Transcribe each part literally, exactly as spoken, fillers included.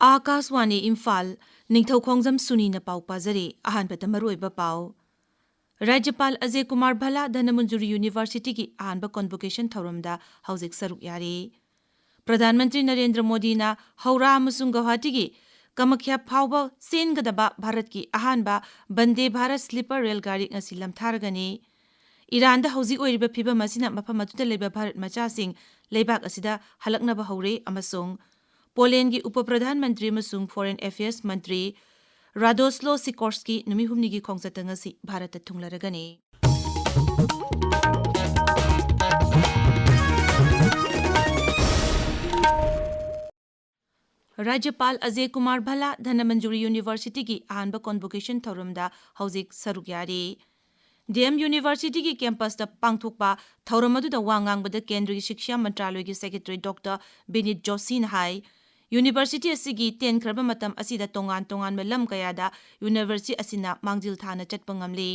ꯑꯥꯀꯥꯁꯋꯥꯅꯤ ꯏꯝꯐꯥꯜ, ꯅꯤꯡꯊꯧꯈꯣꯡꯖꯝ ꯁꯨꯅꯤꯅ ꯄꯥꯎ ꯄꯥꯖꯔꯤ꯫ ꯑꯍꯥꯟꯕꯗ ꯃꯔꯨꯑꯣꯏꯕ ꯄꯥꯎ꯫ ꯔꯥꯖ꯭ꯌꯄꯥꯜ ꯑꯖꯌ ꯀꯨꯃꯥꯔ ꯚꯜꯂꯥ ꯙꯅꯃꯟꯖꯨꯔꯤ ꯌꯨꯅꯤꯚꯔꯁꯤꯇꯤꯒꯤ ꯑꯍꯥꯟꯕ ꯀꯣꯟꯚꯣꯀꯦꯁꯟ ꯊꯧꯔꯝꯗ ꯍꯧꯖꯤꯛ ꯁꯔꯨꯛ ꯌꯥꯔꯤ꯫ ꯄ꯭ꯔꯙꯥꯟ ꯃꯟꯇ꯭ꯔꯤ ꯅꯔꯦꯟꯗ꯭ꯔ ꯃꯣꯗꯤꯅ ꯍꯧꯔꯥ ꯑꯃꯁꯨꯡ ꯒꯧꯍꯥꯇꯤꯒꯤ ꯀꯃꯈ꯭ꯌꯥ ꯐꯥꯎꯕ ꯆꯦꯟꯒꯗꯕ ꯚꯥꯔꯠꯀꯤ ꯑꯍꯥꯟꯕ ꯚꯟꯗꯦ ꯚꯥꯔꯠ ꯁ꯭ꯂꯤꯄꯔ ꯔꯦꯜ ꯒꯥꯔꯤ ꯉꯁꯤ ꯂꯝꯊꯥꯔꯒꯅꯤ꯫ ꯏꯔꯥꯟꯗ ꯍꯧꯖꯤꯛ ꯑꯣꯏꯔꯤꯕ ꯐꯤꯚꯝ ꯑꯁꯤꯅ ꯃꯐꯝ ꯑꯗꯨꯗ ꯂꯩꯕ ꯚꯥꯔꯠ ꯃꯆꯥꯁꯤꯡ ꯂꯩꯕꯥꯛ ꯑꯁꯤꯗ ꯍꯜꯂꯛꯅꯕ ꯍꯧꯔꯦ ꯑꯃꯁꯨꯡ ꯄꯣꯂꯦꯟꯒꯤ ꯎꯄ ꯄ꯭ꯔꯙꯥꯟ ꯃꯟꯇ꯭ꯔꯤ ꯑꯃꯁꯨꯡ ꯐꯣꯔꯦꯟ ꯑꯦꯐꯤꯌꯔꯁ ꯃꯟꯇ꯭ꯔꯤ ꯔꯥꯗꯣꯁ꯭ꯂꯣ ꯁꯤꯀꯣꯔꯁꯀꯤ ꯅꯨꯃꯤꯠ ꯍꯨꯝꯅꯤꯒꯤ ꯈꯣꯡꯆꯠꯇ ꯉꯁꯤ ꯚꯥꯔꯠꯇ ꯊꯨꯡꯂꯔꯒꯅꯤ꯫ ꯔꯥꯖ꯭ꯌꯄꯥꯜ ꯑꯖꯌ ꯀꯨꯃꯥꯔ ꯚꯜꯂꯥ ꯙꯅꯃꯟꯖꯨꯔꯤ ꯌꯨꯅꯤꯚꯔꯁꯤꯇꯤꯒꯤ ꯑꯍꯥꯟꯕ ꯀꯣꯟꯚꯣꯀꯦꯁꯟ ꯊꯧꯔꯝꯗ ꯍꯧꯖꯤꯛ ꯁꯔꯨꯛ ꯌꯥꯔꯤ꯫ ꯗꯤ ꯑꯦꯝ ꯌꯨꯅꯤꯚꯔꯁꯤꯇꯤꯒꯤ ꯀꯦꯝꯄꯁꯇ ꯄꯥꯡꯊꯣꯛꯄ ꯊꯧꯔꯝ ꯑꯗꯨꯗ ꯋꯥ ꯉꯥꯡꯕꯗ ꯀꯦꯟꯗ꯭ꯔꯒꯤ ꯁꯤꯛꯁꯥ ꯃꯟꯇ꯭ꯔꯥꯂꯣꯏꯒꯤ ꯁꯦꯀ꯭ꯔꯦꯇꯔꯤ ꯗꯣꯛꯇꯔ ꯕꯤꯅꯤꯠ ꯖꯣꯁꯤꯅ ꯍꯥꯏ, ꯌꯨꯅꯤꯚꯔꯁꯤꯇꯤ ꯑꯁꯤꯒꯤ ꯇꯦꯟꯈ꯭ꯔꯕ ꯃꯇꯝ ꯑꯁꯤꯗ ꯇꯣꯉꯥꯟ ꯇꯣꯉꯥꯟꯕ ꯂꯝ ꯀꯌꯥꯗ ꯌꯨꯅꯤꯚꯔꯁꯤꯇꯤ ꯑꯁꯤꯅ ꯃꯥꯡꯖꯤꯜ ꯊꯥꯅ ꯆꯠꯄ ꯉꯝꯂꯤ꯫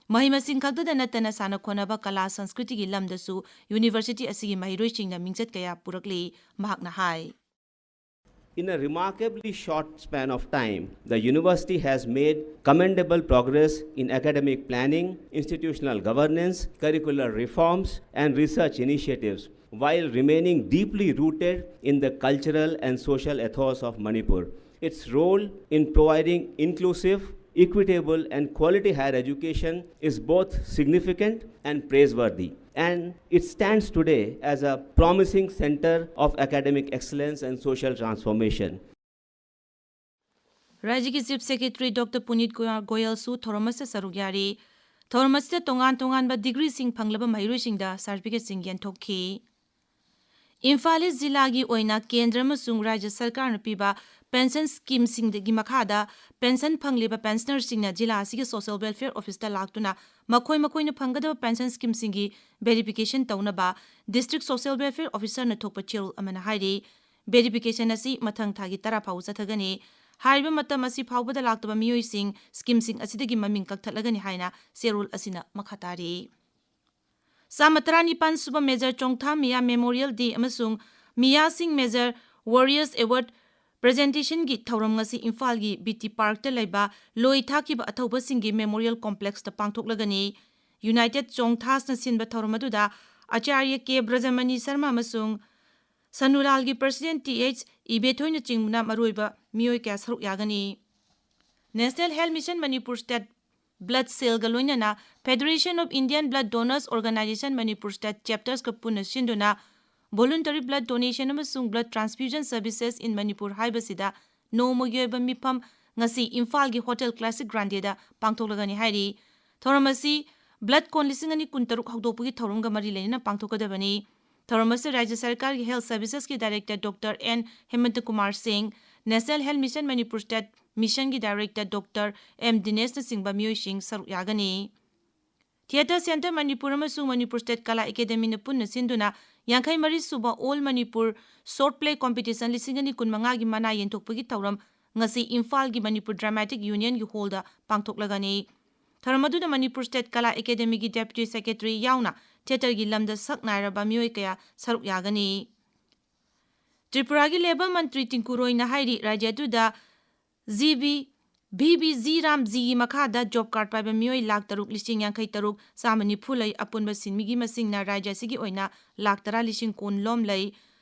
ꯃꯍꯩ ꯃꯁꯤꯡ ꯈꯛꯇꯗ ꯅꯠꯇꯅ ꯁꯥꯟꯅ ꯈꯣꯠꯅꯕ, ꯀꯂꯥ, ꯁꯪꯁꯀ꯭ꯔꯤꯇꯤꯒꯤ ꯂꯝꯗꯁꯨ ꯌꯨꯅꯤꯚꯔꯁꯤꯇꯤ ꯑꯁꯤꯒꯤ ꯃꯍꯩꯔꯣꯏꯁꯤꯡꯅ ꯃꯤꯡꯆꯠ ꯀꯌꯥ ꯄꯨꯔꯛꯂꯤ꯫ ꯃꯍꯥꯛꯅ ꯍꯥꯏ, In a remarkably short span of time, the university has made commendable progress in academic planning, institutional governance, curricular reforms, and research initiatives, while remaining deeply rooted in the cultural and social ethos of Manipur. Its role in providing inclusive, equitable, and quality higher education is both significant and praiseworthy. And it stands today as a promising center of academic excellence and social transformation. ꯔꯥꯖ꯭ꯌꯒꯤ chief secretary doctor ꯄꯨꯅꯤꯠ Kumar ꯒꯣꯌꯜꯁꯨ ꯊꯧꯔꯝ ꯑꯁꯤꯗ ꯁꯔꯨꯛ ꯌꯥꯔꯤ꯫ ꯊꯧꯔꯝ ꯑꯁꯤꯗ ꯇꯣꯉꯥꯟ ꯇꯣꯉꯥꯟꯕ ꯗꯤꯒ꯭ꯔꯤꯁꯤꯡ ꯐꯪꯂꯕ ꯃꯍꯩꯔꯣꯏꯁꯤꯡꯗ ꯁꯥꯔꯇꯤꯐꯤꯀꯦꯠꯁꯤꯡ ꯌꯦꯟꯊꯣꯛꯈꯤ꯫ ꯏꯝꯐꯥꯜ ꯏꯁ ꯖꯤꯂꯥꯒꯤ ꯑꯣꯏꯅ ꯀꯦꯟꯗ꯭ꯔ ꯑꯃꯁꯨꯡ ꯔꯥꯖ꯭ꯌ ꯁꯔꯀꯥꯔꯅ ꯄꯤꯕ ꯄꯦꯟꯁꯟ ꯁ꯭ꯀꯤꯝꯁꯤꯡꯒꯤ ꯃꯈꯥꯗ ꯄꯦꯟꯁꯟ ꯐꯪꯂꯤꯕ ꯄꯦꯟꯁꯅꯔꯁꯤꯡꯅ ꯖꯤꯂꯥ ꯑꯁꯤꯒꯤ ꯁꯣꯁꯤꯌꯦꯜ ꯋꯦꯜꯐꯤꯌꯔ ꯑꯣꯐꯤꯁꯇ ꯂꯥꯛꯇꯨꯅ ꯃꯈꯣꯏ ꯃꯈꯣꯏꯅ ꯐꯪꯒꯗꯕ ꯄꯦꯟꯁꯟ ꯁ꯭ꯀꯤꯝꯁꯤꯡꯒꯤ ꯚꯦꯔꯤꯐꯤꯀꯦꯁꯟ ꯇꯧꯅꯕ ꯗꯤꯁꯇ꯭ꯔꯤꯛ ꯁꯣꯁꯤꯌꯦꯜ ꯋꯦꯜꯐꯤꯌꯔ ꯑꯣꯐꯤꯁꯔꯅ ꯊꯣꯛꯄ ꯆꯦꯔꯣꯜ ꯑꯃꯅ ꯍꯥꯏꯔꯤ꯫ ꯚꯦꯔꯤꯐꯤꯀꯦꯁꯟ ꯑꯁꯤ ꯃꯊꯪ ꯊꯥꯒꯤ ꯇꯔꯥ ꯐꯥꯎꯕ ꯆꯠꯊꯒꯅꯤ꯫ ꯍꯥꯏꯔꯤꯕ ꯃꯇꯝ ꯑꯁꯤ ꯐꯥꯎꯕꯗ ꯂꯥꯛꯇꯕ ꯃꯤꯑꯣꯏꯁꯤꯡ ꯁ꯭ꯀꯤꯝꯁꯤꯡ ꯑꯁꯤꯗꯒꯤ ꯃꯃꯤꯡ ꯀꯛꯊꯠꯂꯒꯅꯤ ꯍꯥꯏꯅ ꯆꯦꯔꯣꯜ ꯑꯁꯤꯅ ꯃꯈꯥ ꯇꯥꯔꯤ꯫ ꯆꯥꯝꯃ ꯇꯔꯥꯅꯤꯄꯥꯟ ꯁꯨꯕ ꯃꯦꯖꯔ ꯆꯣꯡꯊꯥꯝ ꯃꯤꯌꯥ ꯃꯦꯃꯣꯔꯤꯌꯦꯜ ꯗꯦ ꯑꯃꯁꯨꯡ ꯃꯤꯌꯥꯁꯤꯡ ꯃꯦꯖꯔ ꯋꯥꯔꯤꯌꯔꯁ ꯑꯦꯋꯥꯔꯗ Presentationꯒꯤ ꯊꯧꯔꯝ ꯉꯁꯤ ꯏꯝꯐꯥꯜꯒꯤ ꯕꯤ ꯇꯤ ꯄꯥꯔꯛꯇ ꯂꯩꯕ ꯂꯣꯏ ꯊꯥꯈꯤꯕ ꯑꯊꯧꯕꯁꯤꯡꯒꯤ ꯃꯦꯃꯣꯔꯤꯌꯦꯜ ꯀꯣꯝꯄ꯭ꯂꯦꯛꯁꯇ ꯄꯥꯡꯊꯣꯛꯂꯒꯅꯤ꯫ ꯌꯨꯅꯥꯏꯇꯦꯗ ꯆꯣꯡꯊꯥꯁꯅ ꯁꯤꯟꯕ ꯊꯧꯔꯝ ꯑꯗꯨꯗ ꯑꯆꯥꯔꯌ ꯀꯦ ꯕ꯭ꯔꯖꯃꯅꯤ ꯁꯔꯃ ꯑꯃꯁꯨꯡ ꯁꯅꯨꯂꯥꯜꯒꯤ ꯄ꯭ꯔꯁꯤꯗꯦꯟꯠ ꯇꯤ ꯑꯩꯆ ꯏꯕꯦꯊꯣꯏꯅꯆꯤꯡꯕꯅ ꯃꯔꯨꯑꯣꯏꯕ ꯃꯤꯑꯣꯏ ꯀꯌꯥ ꯁꯔꯨꯛ ꯌꯥꯒꯅꯤ꯫ National Health Mission Manipur State Blood Cellꯒ ꯂꯣꯏꯅꯅ Federation of Indian Blood Donors Organization Manipur State Chaptersꯀ ꯄꯨꯟꯅ ꯁꯤꯟꯗꯨꯅ Voluntary Blood Donation ꯑꯃꯁꯨꯡ Blood Transfusion Services in Manipur ꯍꯥꯏꯕꯁꯤꯗ ꯅꯣꯡꯃꯒꯤ ꯑꯣꯏꯕ ꯃꯤꯐꯝ ꯉꯁꯤ ꯏꯝꯐꯥꯜꯒꯤ ꯍꯣꯇꯦꯜ ꯀ꯭ꯂꯥꯁꯤꯛ ꯒ꯭ꯔꯥꯟꯗꯦꯗ ꯄꯥꯡꯊꯣꯛꯂꯒꯅꯤ ꯍꯥꯏꯔꯤ꯫ ꯊꯧꯔꯝ ꯑꯁꯤ ꯕ꯭ꯂꯗ ꯀꯣꯟ ꯂꯤꯁꯤꯡ ꯑꯅꯤ ꯀꯨꯟꯇꯔꯨꯛ ꯍꯧꯗꯣꯛꯄꯒꯤ ꯊꯧꯔꯝꯒ ꯃꯔꯤ ꯂꯩꯅꯅ ꯄꯥꯡꯊꯣꯛꯀꯗꯕꯅꯤ꯫ ꯊꯧꯔꯝ ꯑꯁꯤ ꯔꯥꯖ꯭ꯌ ꯁꯔꯀꯥꯔꯒꯤ ꯍꯦꯜꯊ ꯁꯔꯚꯤꯁꯦꯁꯀꯤ director doctor N Hemanta Kumar Singh, national health mission Manipur state ꯃꯤꯁꯟꯒꯤ ꯗꯥꯏꯔꯦꯛꯇꯔ ꯗꯣꯛꯇꯔ ꯑꯦꯝ ꯗꯤꯅꯦꯁꯅꯆꯤꯡꯕ ꯃꯤꯑꯣꯏꯁꯤꯡ ꯁꯔꯨꯛ ꯌꯥꯒꯅꯤ꯫ ꯊꯤꯌꯦꯇꯔ ꯁꯦꯟꯇꯔ ꯃꯅꯤꯄꯨꯔ ꯑꯃꯁꯨꯡ ꯃꯅꯤꯄꯨꯔ ꯁ꯭ꯇꯦꯠ ꯀꯂꯥ ꯑꯦꯀꯥꯗꯦꯃꯤꯅ ꯄꯨꯟꯅ ꯁꯤꯟꯗꯨꯅ ꯌꯥꯡꯈꯩ ꯃꯔꯤ ꯁꯨꯕ all Manipur short play competition ꯂꯤꯁꯤꯡ ꯑꯅꯤ ꯀꯨꯟꯃꯉꯥꯒꯤ ꯃꯅꯥ ꯌꯦꯟꯊꯣꯛꯄꯒꯤ ꯊꯧꯔꯝ ꯉꯁꯤ ꯏꯝꯐꯥꯜꯒꯤ ꯃꯅꯤꯄꯨꯔ ꯗ꯭ꯔꯃꯥꯇꯤꯛ ꯌꯨꯅꯤꯌꯟꯒꯤ ꯍꯣꯜꯗ ꯄꯥꯡꯊꯣꯛꯂꯒꯅꯤ꯫ ꯊꯧꯔꯝ ꯑꯗꯨꯗ ꯃꯅꯤꯄꯨꯔ ꯁ꯭ꯇꯦꯠ ꯀꯂꯥ ꯑꯦꯀꯥꯗꯦꯃꯤꯒꯤ ꯗꯦꯄ꯭ꯌꯨꯇꯤ ꯁꯦꯀ꯭ꯔꯦꯇꯔꯤ ꯌꯥꯎꯅ ꯊꯤꯌꯦꯇꯔꯒꯤ ꯂꯝꯗ ꯁꯛ ꯅꯥꯏꯔꯕ ꯃꯤꯑꯣꯏ ꯀꯌꯥ ꯁꯔꯨꯛ ꯌꯥꯒꯅꯤ꯫ ꯇ꯭ꯔꯤꯄꯨꯔꯥꯒꯤ ꯂꯦꯕꯔ ꯃꯟꯇ꯭ꯔꯤ ꯇꯤꯡꯀꯨ ꯔꯣꯏꯅ ꯍꯥꯏꯔꯤ, ꯔꯥꯖ꯭ꯌ ꯑꯗꯨꯗ G B, V B G ꯔꯥꯝꯖꯤꯒꯤ ꯃꯈꯥꯗ ꯖꯣꯕ ꯀꯥꯔꯗ ꯄꯥꯏꯕ ꯃꯤꯑꯣꯏ ꯂꯥꯈ ꯇꯔꯨꯛ ꯂꯤꯁꯤꯡ ꯌꯥꯡꯈꯩ ꯇꯔꯨꯛ ꯆꯥꯝꯃ ꯅꯤꯐꯨ ꯂꯩ꯫ ꯑꯄꯨꯟꯕ ꯁꯤꯟꯃꯤꯒꯤ ꯃꯁꯤꯡꯅ ꯔꯥꯖ꯭ꯌ ꯑꯁꯤꯒꯤ ꯑꯣꯏꯅ ꯂꯥꯈ ꯇꯔꯥ ꯂꯤꯁꯤꯡ ꯀꯨꯟ ꯂꯣꯝ ꯂꯩ꯫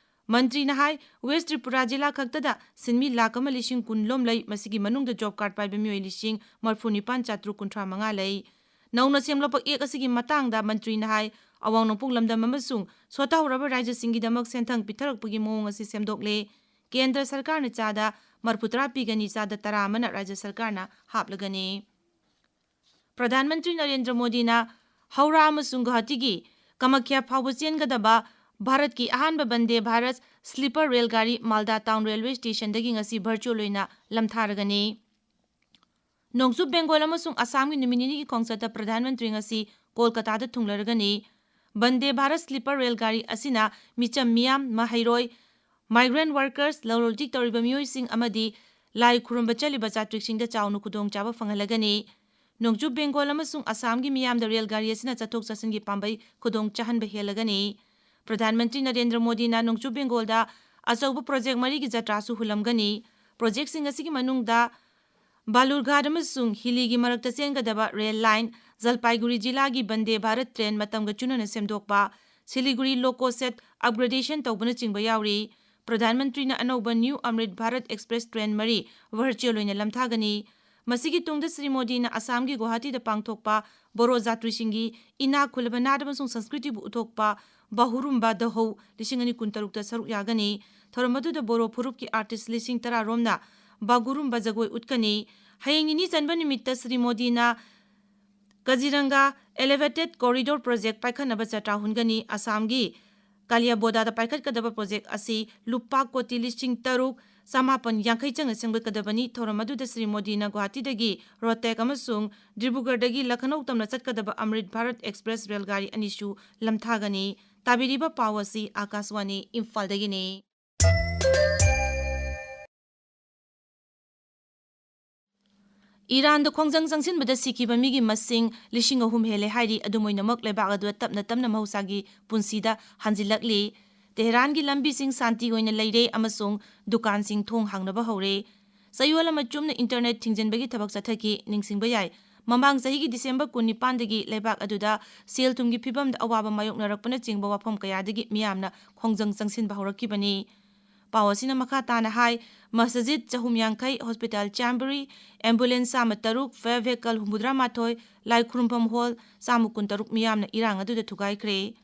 ꯃꯟꯇ꯭ꯔꯤꯅ ꯍꯥꯏ, ꯋꯦꯁ ꯇ꯭ꯔꯤꯄꯨꯔꯥ ꯖꯤꯂꯥ ꯈꯛꯇꯗ ꯁꯤꯟꯃꯤ ꯂꯥꯈ ꯑꯃ ꯂꯤꯁꯤꯡ ꯀꯨꯟ ꯂꯣꯝ ꯂꯩ꯫ ꯃꯁꯤꯒꯤ ꯃꯅꯨꯡꯗ ꯖꯣꯕ ꯀꯥꯔꯗ ꯄꯥꯏꯕ ꯃꯤꯑꯣꯏ ꯂꯤꯁꯤꯡ ꯃꯔꯤꯐꯨ ꯅꯤꯄꯥꯟ ꯆꯥꯇ꯭ꯔꯨꯛ ꯀꯨꯟꯊ꯭ꯔꯥ ꯃꯉꯥ ꯂꯩ꯫ ꯅꯧꯅ ꯁꯦꯝꯂꯛꯄ ꯑꯦꯛ ꯑꯁꯤꯒꯤ ꯃꯇꯥꯡꯗ ꯃꯟꯇ꯭ꯔꯤꯅ ꯍꯥꯏ, ꯑꯋꯥꯡ ꯅꯣꯡꯄꯣꯛ ꯂꯝꯗꯝ ꯑꯃꯁꯨꯡ ꯁꯣꯠꯊꯍꯧꯔꯕ ꯔꯥꯖ꯭ꯌꯁꯤꯡꯒꯤꯗꯃꯛ ꯁꯦꯟꯊꯪ ꯄꯤꯊꯔꯛꯄꯒꯤ ꯃꯑꯣꯡ ꯑꯁꯤ ꯁꯦꯝꯗꯣꯛꯂꯦ꯫ ꯀꯦꯟꯗ꯭ꯔ ꯁꯔꯀꯥꯔꯅ ꯆꯥꯗ ꯃꯔꯤꯐꯨꯇꯔꯥ ꯄꯤꯒꯅꯤ, ꯆꯥꯗ ꯇꯔꯥ ꯑꯃꯅ ꯔꯥꯖ꯭ꯌ ꯁꯔꯀꯥꯔꯅ ꯍꯥꯞꯂꯒꯅꯤ꯫ ꯄ꯭ꯔꯙꯥꯟ ꯃꯟꯇ꯭ꯔꯤ ꯅꯔꯦꯟꯗ꯭ꯔ ꯃꯣꯗꯤꯅ ꯍꯧꯔꯥ ꯑꯃꯁꯨꯡ ꯒꯨꯋꯥꯍꯥꯇꯤꯒꯤ ꯀꯃꯈ꯭ꯌꯥ ꯐꯥꯎꯕ ꯆꯦꯟꯒꯗꯕ ꯚꯥꯔꯠꯀꯤ ꯑꯍꯥꯟꯕ ꯕꯟꯗꯦ ꯚꯥꯔꯠ ꯁ꯭ꯂꯤꯄꯔ ꯔꯦꯜ ꯒꯥꯔꯤ ꯃꯥꯜꯗꯥ ꯇꯥꯎꯟ ꯔꯦꯜꯋꯦ ꯁ꯭ꯇꯦꯁꯟꯗꯒꯤ ꯉꯁꯤ ꯚꯔꯆꯨꯑꯦꯜ ꯑꯣꯏꯅ ꯂꯝꯊꯥꯔꯒꯅꯤ꯫ ꯅꯣꯡꯆꯨꯞ ꯕꯦꯡꯒꯣꯜ ꯑꯃꯁꯨꯡ ꯑꯁꯥꯝꯒꯤ ꯅꯨꯃꯤꯠ ꯅꯤꯅꯤꯒꯤ ꯈꯣꯡꯆꯠꯇ ꯄ꯭ꯔꯙꯥꯟ ꯃꯟꯇ꯭ꯔꯤ ꯉꯁꯤ ꯀꯣꯜꯀꯇꯥꯗ ꯊꯨꯡꯂꯔꯒꯅꯤ꯫ ꯕꯟꯗꯦ ꯚꯥꯔꯠ ꯁ꯭ꯂꯤꯄꯔ ꯔꯦꯜ ꯒꯥꯔꯤ ꯑꯁꯤꯅ ꯃꯤꯆꯝ ꯃꯤꯌꯥꯝ, ꯃꯍꯩꯔꯣꯏ, migrant workers, ꯂꯂꯣꯟ ꯏꯇꯤꯛ ꯇꯧꯔꯤꯕ ꯃꯤꯑꯣꯏꯁꯤꯡ ꯑꯃꯗꯤ ꯂꯥꯏ ꯈꯨꯔꯨꯝꯕ ꯆꯠꯂꯤꯕ ꯆꯥꯇ꯭ꯔꯤꯛꯁꯤꯡꯗ ꯆꯥꯎꯅ ꯈꯨꯗꯣꯡꯆꯥꯕ ꯐꯪꯍꯜꯂꯒꯅꯤ꯫ ꯅꯣꯡꯆꯨꯞ ꯕꯦꯡꯒꯣꯜ ꯑꯃꯁꯨꯡ ꯑꯁꯥꯝꯒꯤ ꯃꯤꯌꯥꯝꯗ ꯔꯦꯜ ꯒꯥꯔꯤ ꯑꯁꯤꯅ ꯆꯠꯊꯣꯛ ꯆꯠꯁꯤꯟꯒꯤ ꯄꯥꯝꯕꯩ ꯈꯨꯗꯣꯡ ꯆꯥꯍꯟꯕ ꯍꯦꯜꯂꯒꯅꯤ꯫ ꯄ꯭ꯔꯙꯥꯟ ꯃꯟꯇ꯭ꯔꯤ ꯅꯔꯦꯟꯗ꯭ꯔ ꯃꯣꯗꯤꯅ ꯅꯣꯡꯆꯨꯞ ꯕꯦꯡꯒꯣꯜꯗ ꯑꯆꯧꯕ ꯄ꯭ꯔꯣꯖꯦꯛ ꯃꯔꯤꯒꯤ ꯖꯇ꯭ꯔꯥꯁꯨ ꯍꯨꯜꯂꯝꯒꯅꯤ꯫ ꯄ꯭ꯔꯣꯖꯦꯛꯁꯤꯡ ꯑꯁꯤꯒꯤ ꯃꯅꯨꯡꯗ ꯕꯥꯂꯨꯔꯘꯥꯠ ꯑꯃꯁꯨꯡ ꯍꯤꯂꯤꯒꯤ ꯃꯔꯛꯇ ꯆꯦꯟꯒꯗꯕ ꯔꯦꯜ ꯂꯥꯏꯟ, ꯖꯜꯄꯥꯏꯒꯨꯔꯤ ꯖꯤꯂꯥꯒꯤ ꯕꯟꯗꯦ ꯚꯥꯔꯠ ꯇ꯭ꯔꯦꯟ ꯃꯇꯝꯒ ꯆꯨꯅꯅ ꯁꯦꯝꯗꯣꯛꯄ, ꯁꯤꯂꯤꯒꯨꯔꯤ ꯂꯣꯀꯣ ꯁꯦꯠ ꯑꯞꯒ꯭ꯔꯦꯗꯦꯁꯟ ꯇꯧꯕꯅꯆꯤꯡꯕ ꯌꯥꯎꯔꯤ꯫ ꯄ꯭ꯔꯙꯥꯟ ꯃꯟꯇ꯭ꯔꯤꯅ ꯑꯅꯧꯕ ꯅ꯭ꯌꯨ ꯑꯃ꯭ꯔꯤꯠ ꯚꯥꯔꯠ ꯑꯦꯛꯁꯄ꯭ꯔꯦꯁ ꯇ꯭ꯔꯦꯟ ꯃꯔꯤ ꯚꯔꯆꯨꯑꯦꯜ ꯑꯣꯏꯅ ꯂꯝꯊꯥꯒꯅꯤ꯫ ꯃꯁꯤꯒꯤ ꯇꯨꯡꯗ ꯁ꯭ꯔꯤ ꯃꯣꯗꯤꯅ ꯑꯁꯥꯝꯒꯤ ꯒꯨꯋꯥꯍꯥꯇꯤꯗ ꯄꯥꯡꯊꯣꯛꯄ ꯕꯣꯔꯣ ꯖꯥꯇ꯭ꯔꯤꯁꯤꯡꯒꯤ ꯏꯅꯥꯛ ꯈꯨꯜꯂꯕ ꯅꯥꯠ ꯑꯃꯁꯨꯡ ꯁꯪꯁꯀ꯭ꯔꯤꯇꯤꯕꯨ ꯎꯠꯊꯣꯛꯄ ꯕꯥꯍꯨꯔꯨꯝꯕ ꯗꯍꯧ ꯂꯤꯁꯤꯡ ꯑꯅꯤ ꯀꯨꯟꯇꯔꯨꯛꯇ ꯁꯔꯨꯛ ꯌꯥꯒꯅꯤ꯫ ꯊꯧꯔꯝ ꯑꯗꯨꯗ ꯕꯣꯔꯣ ꯐꯨꯔꯨꯞꯀꯤ ꯑꯥꯔꯇꯤꯁ ꯂꯤꯁꯤꯡ ꯇꯔꯥ ꯔꯣꯝꯅ ꯕꯥꯒꯨꯔꯨꯝꯕ ꯖꯒꯣꯏ ꯎꯠꯀꯅꯤ꯫ ꯍꯌꯦꯡ ꯅꯤꯅꯤ ꯆꯟꯕ ꯅꯨꯃꯤꯠꯇ ꯁ꯭ꯔꯤ ꯃꯣꯗꯤꯅ ꯀꯖꯤꯔꯪꯒꯥ Elevated Corridor Project ꯄꯥꯏꯈꯠꯅꯕ ꯖꯇ꯭ꯔꯥ ꯍꯨꯟꯒꯅꯤ꯫ ꯑꯁꯥꯝꯒꯤ ꯀꯥꯂꯤꯌꯥꯕꯣꯗꯥꯗ ꯄꯥꯏꯈꯠꯀꯗꯕ ꯄ꯭ꯔꯣꯖꯦꯛ ꯑꯁꯤ ꯂꯨꯄꯥ ꯀꯣꯇꯤ ꯂꯤꯁꯤꯡ ꯇꯔꯨꯛ ꯆꯃꯥꯄꯟ ꯌꯥꯡꯈꯩ ꯆꯪꯅ ꯁꯦꯝꯒꯠꯀꯗꯕꯅꯤ꯫ ꯊꯧꯔꯝ ꯑꯗꯨꯗ ꯁ꯭ꯔꯤ ꯃꯣꯗꯤꯅ ꯒꯨꯋꯥꯍꯥꯇꯤꯗꯒꯤ ꯔꯣꯍꯇꯦꯛ ꯑꯃꯁꯨꯡ ꯗꯤꯕ꯭ꯔꯨꯒꯔꯗꯒꯤ ꯂꯈꯅꯧ ꯇꯝꯅ ꯆꯠꯀꯗꯕ ꯑꯃ꯭ꯔꯤꯠ ꯚꯥꯔꯠ ꯑꯦꯛꯁꯄ꯭ꯔꯦꯁ ꯔꯦꯜꯒꯥꯔꯤ ꯑꯅꯤꯁꯨ ꯂꯝꯊꯥꯒꯅꯤ꯫ ꯇꯥꯕꯤꯔꯤꯕ ꯄꯥꯎ ꯑꯁꯤ ꯑꯥꯀꯥꯁꯋꯥꯅꯤ ꯏꯝꯐꯥꯜꯗꯒꯤꯅꯤ꯫ ꯏꯔꯥꯟꯗ ꯈꯣꯡꯖꯪ ꯆꯪꯁꯤꯟꯕꯗ ꯁꯤꯈꯤꯕ ꯃꯤꯒꯤ ꯃꯁꯤꯡ ꯂꯤꯁꯤꯡ ꯑꯍꯨꯝ ꯍꯦꯜꯂꯦ ꯍꯥꯏꯔꯤ꯫ ꯑꯗꯨꯝ ꯑꯣꯏꯅꯃꯛ, ꯂꯩꯕꯥꯛ ꯑꯗꯨꯗ ꯇꯞꯅ ꯇꯞꯅ ꯃꯍꯧꯁꯥꯒꯤ ꯄꯨꯟꯁꯤꯗ ꯍꯟꯖꯤꯜꯂꯛꯂꯤ꯫ ꯇꯦꯍꯔꯥꯟꯒꯤ ꯂꯝꯕꯤꯁꯤꯡ ꯁꯥꯟꯇꯤ ꯑꯣꯏꯅ ꯂꯩꯔꯦ ꯑꯃꯁꯨꯡ ꯗꯨꯀꯥꯟꯁꯤꯡ ꯊꯣꯡ ꯍꯥꯡꯅꯕ ꯍꯧꯔꯦ꯫ ꯆꯌꯣꯜ ꯑꯃ ꯆꯨꯞꯅ ꯏꯟꯇꯔꯅꯦꯠ ꯊꯤꯡꯖꯤꯟꯕꯒꯤ ꯊꯕꯛ ꯆꯠꯊꯈꯤ꯫ ꯅꯤꯡꯁꯤꯡꯕ ꯌꯥꯏ, ꯃꯃꯥꯡ ꯆꯍꯤꯒꯤ ꯗꯤꯁꯦꯝꯕꯔ ꯀꯨꯟꯅꯤꯄꯥꯟꯗꯒꯤ ꯂꯩꯕꯥꯛ ꯑꯗꯨꯗ ꯁꯦꯜ-ꯊꯨꯝꯒꯤ ꯐꯤꯚꯝꯗ ꯑꯋꯥꯕ ꯃꯥꯌꯣꯛꯅꯔꯛꯄꯅꯆꯤꯡꯕ ꯋꯥꯐꯝ ꯀꯌꯥꯗꯒꯤ ꯃꯤꯌꯥꯝꯅ ꯈꯣꯡꯖꯪ ꯆꯪꯁꯤꯟꯕ ꯍꯧꯔꯛꯈꯤꯕꯅꯤ꯫ ꯄꯥꯎ ꯑꯁꯤꯅ ꯃꯈꯥ ꯇꯥꯅ ꯍꯥꯏ, ꯃꯁꯖꯤꯗ ꯆꯍꯨꯝ ꯌꯥꯡꯈꯩ, ꯍꯣꯁꯄꯤꯇꯥꯜ ꯆꯥꯝꯃꯔꯤ, ꯑꯦꯝꯕꯨꯂꯦꯟꯁ ꯆꯥꯝꯃ ꯇꯔꯨꯛ, ꯐꯥꯌꯔ ꯚꯦꯍꯤꯀꯜ ꯍꯨꯝꯐꯨꯇꯔꯥ ꯃꯥꯊꯣꯏ, ꯂꯥꯏ ꯈꯨꯔꯨꯝꯐꯝ ꯍꯣꯜ ꯆꯥꯝꯃ ꯀꯨꯟꯇꯔꯨꯛ ꯃꯤꯌꯥꯝꯅ ꯏꯔꯥꯡ ꯑꯗꯨꯗ ꯊꯨꯒꯥꯏꯈ꯭ꯔꯦ꯫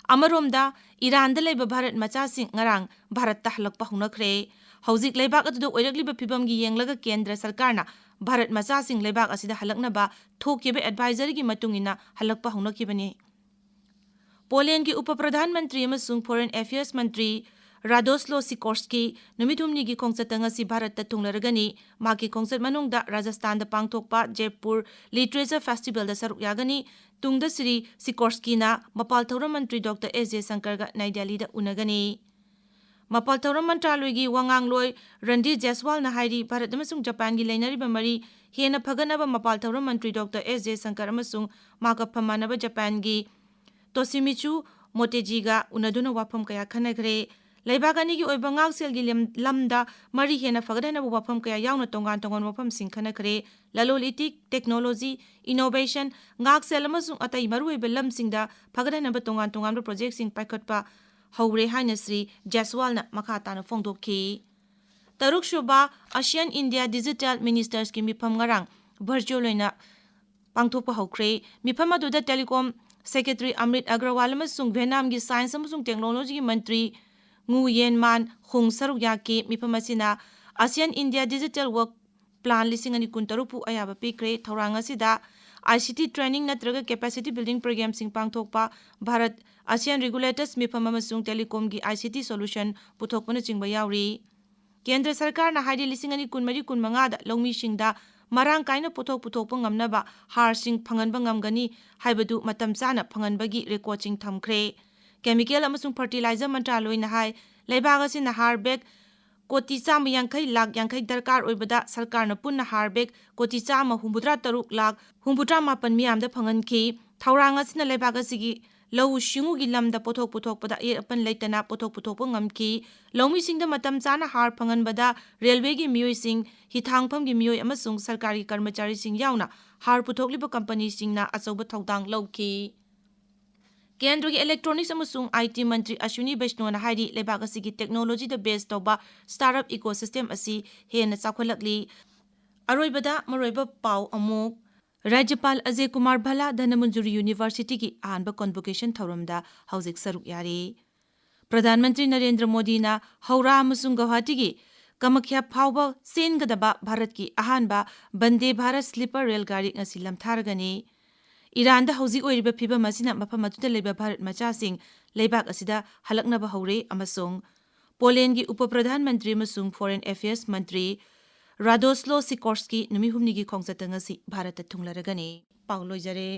ꯑꯃꯔꯣꯝꯗ, ꯏꯔꯥꯟꯗ ꯂꯩꯕ ꯚꯥꯔꯠ ꯃꯆꯥꯁꯤꯡ ꯉꯔꯥꯡ ꯚꯥꯔꯠꯇ ꯍꯜꯂꯛꯄ ꯍꯧꯅꯈ꯭ꯔꯦ꯫ ꯍꯧꯖꯤꯛ ꯂꯩꯕꯥꯛ ꯑꯗꯨꯗ ꯑꯣꯏꯔꯛꯂꯤꯕ ꯐꯤꯚꯝꯒꯤ ꯌꯦꯡꯂꯒ ꯀꯦꯟꯗ꯭ꯔ ꯁꯔꯀꯥꯔꯅ ꯚꯥꯔꯠ ꯃꯆꯥꯁꯤꯡ ꯂꯩꯕꯥꯛ ꯑꯁꯤꯗ ꯍꯜꯂꯛꯅꯕ ꯊꯣꯛꯈꯤꯕ ꯑꯦꯗꯚꯥꯏꯖꯔꯤꯒꯤ ꯃꯇꯨꯡ ꯏꯟꯅ ꯍꯜꯂꯛꯄ ꯍꯧꯅꯈꯤꯕꯅꯤ꯫ ꯄꯣꯂꯦꯟꯒꯤ ꯎꯄ ꯄ꯭ꯔꯙꯥꯟ ꯃꯟꯇ꯭ꯔꯤ ꯑꯃꯁꯨꯡ ꯐꯣꯔꯦꯟ ꯑꯦꯐꯤꯌꯔꯁ ꯃꯟꯇ꯭ꯔꯤ ꯔꯥꯗꯣꯁꯂꯣ ꯁꯤꯀꯣꯔꯁꯀꯤ ꯅꯨꯃꯤꯠ ꯍꯨꯝꯅꯤꯒꯤ ꯈꯣꯡꯆꯠꯇ ꯉꯁꯤ ꯚꯥꯔꯠꯇ ꯊꯨꯡꯂꯔꯒꯅꯤ꯫ ꯃꯍꯥꯛꯀꯤ ꯈꯣꯡꯆꯠ ꯃꯅꯨꯡꯗ ꯔꯥꯖꯁꯊꯥꯟꯗ ꯄꯥꯡꯊꯣꯛꯄ ꯖꯦꯄꯨꯔ ꯂꯤꯇꯔꯦꯆꯔ ꯐꯦꯁꯇꯤꯚꯦꯜꯗ ꯁꯔꯨꯛ ꯌꯥꯒꯅꯤ꯫ ꯇꯨꯡꯗ ꯁ꯭ꯔꯤ ꯁꯤꯀꯣꯔꯁꯀꯤꯅ ꯃꯄꯥꯜ ꯊꯧꯔꯝ ꯃꯟꯇ꯭ꯔꯤ ꯗꯣꯛꯇꯔ ꯑꯦꯁ ꯖꯌꯁꯪꯀꯔꯒ ꯅ꯭ꯌꯨ ꯗꯦꯜꯂꯤꯗ ꯎꯅꯒꯅꯤ꯫ ꯃꯄꯥꯜ ꯊꯧꯔꯝ ꯃꯟꯇ꯭ꯔꯥꯂꯣꯏꯒꯤ ꯋꯥꯉꯥꯡꯂꯣꯏ ꯔꯟꯗꯤꯔ ꯖꯦꯁꯋꯥꯜꯅ ꯍꯥꯏꯔꯤ, ꯚꯥꯔꯠ ꯑꯃꯁꯨꯡ ꯖꯄꯥꯟꯒꯤ ꯂꯩꯅꯔꯤꯕ ꯃꯔꯤ ꯍꯦꯟꯅ ꯐꯒꯠꯅꯕ ꯃꯄꯥꯜ ꯊꯧꯔꯝ ꯃꯟꯇ꯭ꯔꯤ ꯗꯣꯛꯇꯔ ꯑꯦꯁ ꯖꯌꯁꯪꯀꯔ ꯑꯃꯁꯨꯡ ꯃꯍꯥꯛꯀ ꯐꯝꯃꯥꯟꯅꯕ ꯖꯄꯥꯟꯒꯤ ꯇꯣꯁꯤꯃꯤꯆꯨ ꯃꯣꯇꯦꯖꯤꯒ ꯎꯅꯗꯨꯅ ꯋꯥꯐꯝ ꯀꯌꯥ ꯈꯟꯅꯈ꯭ꯔꯦ꯫ ꯂꯩꯕꯥꯛ ꯑꯅꯤꯒꯤ ꯑꯣꯏꯕ ꯉꯥꯛꯁꯦꯜꯒꯤ ꯂꯝ-, ꯂꯝꯗ ꯃꯔꯤ ꯍꯦꯟꯅ ꯐꯒꯠꯍꯟꯅꯕ ꯋꯥꯐꯝ ꯀꯌꯥ ꯌꯥꯎꯅ ꯇꯣꯉꯥꯟ ꯇꯣꯉꯥꯟꯕ ꯋꯥꯐꯝꯁꯤꯡ ꯈꯟꯅꯈ꯭ꯔꯦ꯫ ꯂꯂꯣꯟ ꯏꯇꯤꯛ, technology, innovation, ꯉꯥꯛꯁꯦꯜ ꯑꯃꯁꯨꯡ ꯑꯇꯩ ꯃꯔꯨꯑꯣꯏꯕ ꯂꯝꯁꯤꯡꯗ ꯐꯒꯠꯍꯟꯅꯕ ꯇꯣꯉꯥꯟ ꯇꯣꯉꯥꯟꯕ projectꯁꯤꯡ ꯄꯥꯏꯈꯠꯄ ꯍꯧꯔꯦ ꯍꯥꯏꯅ ꯁ꯭ꯔꯤ ꯖꯥꯏꯁꯋꯥꯜꯅ ꯃꯈꯥ ꯇꯥꯅ ꯐꯣꯡꯗꯣꯛꯈꯤ꯫ ꯇꯔꯨꯛꯁꯨꯕ ASEAN India Digital Ministersꯀꯤ ꯃꯤꯐꯝ ꯉꯔꯥꯡ virtual ꯑꯣꯏꯅ ꯄꯥꯡꯊꯣꯛꯄ ꯍꯧꯈ꯭ꯔꯦ꯫ ꯃꯤꯐꯝ ꯑꯗꯨꯗ Telecom Secretary ꯑꯃ꯭ꯔꯤꯠ ꯑꯒ꯭ꯔꯋꯥꯜ ꯑꯃꯁꯨꯡ ꯚꯤꯌꯦꯠꯅꯥꯝꯒꯤ Science ꯑꯃꯁꯨꯡ Technologyꯒꯤ ꯃꯟꯇ꯭ꯔꯤ ꯉꯨ ꯌꯦꯟ ꯃꯥꯟ ꯍꯨꯡ ꯁꯔꯨꯛ ꯌꯥꯈꯤ꯫ ꯃꯤꯐꯝ ꯑꯁꯤꯅ ASEAN India Digital Work Plan ꯂꯤꯁꯤꯡ ꯑꯅꯤ ꯀꯨꯟꯇꯔꯨꯛꯄꯨ ꯑꯌꯥꯕ ꯄꯤꯈ꯭ꯔꯦ꯫ ꯊꯧꯔꯥꯡ ꯑꯁꯤꯗ ICT training ꯅꯠꯇ꯭ꯔꯒ capacity building programmeꯁꯤꯡ ꯄꯥꯡꯊꯣꯛꯄ, ꯚꯥꯔꯠ ASEAN regulators ꯃꯤꯐꯝ ꯑꯃꯁꯨꯡ telecomꯒꯤ ICT solution ꯄꯨꯊꯣꯛꯄꯅꯆꯤꯡꯕ ꯌꯥꯎꯔꯤ꯫ ꯀꯦꯟꯗ꯭ꯔ ꯁꯔꯀꯥꯔꯅ ꯍꯥꯏꯔꯤ, ꯂꯤꯁꯤꯡ ꯑꯅꯤ ꯀꯨꯟꯃꯔꯤ ꯀꯨꯟꯃꯉꯥꯗ ꯂꯧꯃꯤꯁꯤꯡꯗ ꯃꯔꯥꯡ ꯀꯥꯏꯅ ꯄꯣꯠꯊꯣꯛ ꯄꯨꯊꯣꯛꯄ ꯉꯝꯅꯕ ꯍꯥꯔꯁꯤꯡ ꯐꯪꯍꯟꯕ ꯉꯝꯒꯅꯤ ꯍꯥꯏꯕꯗꯨ ꯃꯇꯝ ꯆꯥꯅ ꯐꯪꯍꯟꯕꯒꯤ recordꯁꯤꯡ ꯊꯝꯈ꯭ꯔꯦ꯫ Chemical ꯑꯃꯁꯨꯡ Fertilizer ꯃꯟꯇ꯭ꯔꯥꯂꯣꯏꯅ ꯍꯥꯏ, ꯂꯩꯕꯥꯛ ꯑꯁꯤꯅ ꯍꯥꯔ bag ꯀꯣꯇꯤ ꯆꯥꯝꯃ ꯌꯥꯡꯈꯩ ꯂꯥꯈ ꯌꯥꯡꯈꯩ ꯗꯔꯀꯥꯔ ꯑꯣꯏꯕꯗ ꯁꯔꯀꯥꯔꯅ ꯄꯨꯟꯅ ꯍꯥꯔ bag ꯀꯣꯇꯤ ꯆꯥꯝꯃ ꯍꯨꯝꯐꯨꯇꯔꯥ ꯇꯔꯨꯛ ꯂꯥꯈ ꯍꯨꯝꯐꯨꯇꯔꯥ ꯃꯥꯄꯟ ꯃꯤꯌꯥꯝꯗ ꯐꯪꯍꯟꯈꯤ꯫ ꯊꯧꯔꯥꯡ ꯑꯁꯤꯅ ꯂꯩꯕꯥꯛ ꯑꯁꯤꯒꯤ ꯂꯧꯎ ꯁꯤꯡꯎꯒꯤ ꯂꯝꯗ ꯄꯣꯠꯊꯣꯛ ꯄꯨꯊꯣꯛꯄꯗ ꯑꯌꯦꯠ ꯑꯄꯟ ꯂꯩꯇꯅ ꯄꯣꯠꯊꯣꯛ ꯄꯨꯊꯣꯛꯄ ꯉꯝꯈꯤ꯫ ꯂꯧꯃꯤꯁꯤꯡꯗ ꯃꯇꯝ ꯆꯥꯅ ꯍꯥꯔ ꯐꯪꯍꯟꯕꯗ ꯔꯦꯜꯋꯦꯒꯤ ꯃꯤꯑꯣꯏꯁꯤꯡ, ꯍꯤꯊꯥꯡꯐꯝꯒꯤ ꯃꯤꯑꯣꯏ ꯑꯃꯁꯨꯡ ꯁꯔꯀꯥꯔꯒꯤ ꯀꯔꯃꯆꯥꯔꯤꯁꯤꯡ ꯌꯥꯎꯅ ꯍꯥꯔ ꯄꯨꯊꯣꯛꯂꯤꯕ ꯀꯝꯄꯅꯤꯁꯤꯡꯅ ꯑꯆꯧꯕ ꯊꯧꯗꯥꯡ ꯂꯧꯈꯤ꯫ ꯀꯦꯟꯗ꯭ꯔꯒꯤ Electronics ꯑꯃꯁꯨꯡ IT ꯃꯟꯇ꯭ꯔꯤ ꯑꯁ꯭ꯋꯤꯅꯤ ꯕꯩꯁꯅꯣꯅ ꯍꯥꯏꯔꯤ, ꯂꯩꯕꯥꯛ ꯑꯁꯤꯒꯤ technologyꯗ base ꯇꯧꯕ startup ecosystem ꯑꯁꯤ ꯍꯦꯟꯅ ꯆꯥꯎꯈꯠꯂꯛꯂꯤ꯫ ꯑꯔꯣꯏꯕꯗ ꯃꯔꯨꯑꯣꯏꯕ ꯄꯥꯎ ꯑꯃꯨꯛ꯫ ꯔꯥꯖ꯭ꯌꯄꯥꯜ ꯑꯖꯌ ꯀꯨꯃꯥꯔ ꯚꯜꯂꯥ ꯙꯅꯃꯟꯖꯨꯔꯤ Universityꯒꯤ ꯑꯍꯥꯟꯕ convocation ꯊꯧꯔꯝꯗ ꯍꯧꯖꯤꯛ ꯁꯔꯨꯛ ꯌꯥꯔꯤ꯫ ꯄ꯭ꯔꯙꯥꯟ ꯃꯟꯇ꯭ꯔꯤ ꯅꯔꯦꯟꯗ꯭ꯔ ꯃꯣꯗꯤꯅ ꯍꯧꯔꯥ ꯑꯃꯁꯨꯡ ꯒꯧꯍꯥꯇꯤꯒꯤ ꯀꯃꯈ꯭ꯌꯥ ꯐꯥꯎꯕ ꯆꯦꯟꯒꯗꯕ ꯚꯥꯔꯠꯀꯤ ꯑꯍꯥꯟꯕ ꯕꯟꯗꯦ ꯚꯥꯔꯠ sleeper ꯔꯦꯜ ꯒꯥꯔꯤ ꯉꯁꯤ ꯂꯝꯊꯥꯔꯒꯅꯤ꯫ ꯏꯔꯥꯟꯗ ꯍꯧꯖꯤꯛ ꯑꯣꯏꯔꯤꯕ ꯐꯤꯚꯝ ꯑꯁꯤꯅ ꯃꯐꯝ ꯑꯗꯨꯗ ꯂꯩꯕ ꯚꯥꯔꯠ ꯃꯆꯥꯁꯤꯡ ꯂꯩꯕꯥꯛ ꯑꯁꯤꯗ ꯍꯜꯂꯛꯅꯕ ꯍꯧꯔꯦ ꯑꯃꯁꯨꯡ ꯄꯣꯂꯦꯟꯒꯤ ꯎꯄ ꯄ꯭ꯔꯙꯥꯟ ꯃꯟꯇ꯭ꯔꯤ ꯑꯃꯁꯨꯡ Foreign Affairs ꯃꯟꯇ꯭ꯔꯤ ꯔꯥꯗꯣꯁꯂꯣ ꯁꯤꯀꯣꯔꯁꯀꯤ ꯅꯨꯃꯤꯠ ꯍꯨꯝꯅꯤꯒꯤ ꯈꯣꯡꯆꯠꯇ ꯉꯁꯤ ꯚꯥꯔꯠꯇ ꯊꯨꯡꯂꯔꯒꯅꯤ꯫ ꯄꯥꯎ ꯂꯣꯏꯖꯔꯦ꯫